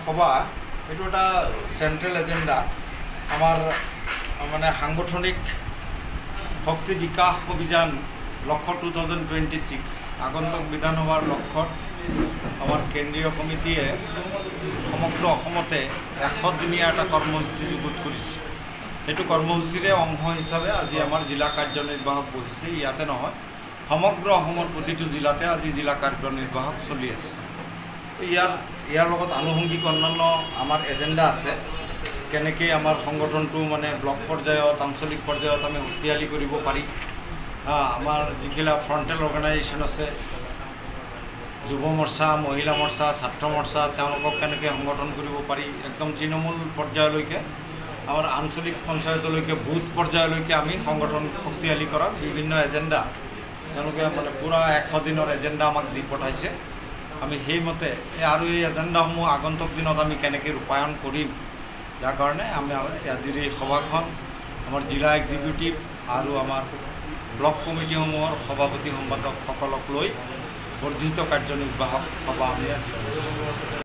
সভা এইটো এটা চেণ্ট্ৰেল এজেণ্ডা। আমাৰ মানে সাংগঠনিক শক্তি বিকাশ অভিযান লক্ষ্য 2026 আগন্তুক বিধানসভাৰ লক্ষ্যত আমাৰ কেন্দ্ৰীয় সমিতিয়ে সমগ্ৰ অসমতে 100 দিনীয়া এটা কৰ্মসূচী যুগুত কৰিছে। সেইটো কৰ্মসূচীৰে অংশ হিচাপে আজি আমাৰ জিলা কাৰ্যনিৰ্বাহক বহিছে। ইয়াতে নহয়, সমগ্ৰ অসমৰ প্ৰতিটো জিলাতে আজি জিলা কাৰ্যনিৰ্বাহক চলি আছে। ইয়াৰ ইয়াৰ লগত আনুষংগিক অন্যান্য আমাৰ এজেণ্ডা আছে, কেনেকৈ আমাৰ সংগঠনটো মানে ব্লক পৰ্যায়ত, আঞ্চলিক পৰ্যায়ত আমি শক্তিশালী কৰিব পাৰি। আমাৰ যিবিলাক ফ্ৰণ্টেল অৰ্গেনাইজেশ্যন আছে, যুৱ মৰ্চা, মহিলা মৰ্চা, ছাত্ৰ মৰ্চা, তেওঁলোকক কেনেকৈ সংগঠন কৰিব পাৰি, একদম তৃণমূল পৰ্যায়লৈকে, আমাৰ আঞ্চলিক পঞ্চায়তলৈকে, বুথ পৰ্যায়লৈকে আমি সংগঠন শক্তিশালী কৰাৰ বিভিন্ন এজেণ্ডা তেওঁলোকে মানে পূৰা 100 দিনৰ এজেণ্ডা আমাক দি পঠাইছে। আমি সেইমতে আৰু এই এজেণ্ডাসমূহ আগন্তুক দিনত আমি কেনেকৈ ৰূপায়ণ কৰিম, যাৰ কাৰণে আমি আজিৰ এই সভাখন আমাৰ জিলা এক্সিকিউটিভ আৰু আমাৰ ব্লক কমিটিসমূহৰ সভাপতি, সম্পাদকসকলক লৈ বৰ্ধিত কাৰ্যনিৰ্বাহক সভা আমি আজি অনুষ্ঠিত কৰিম।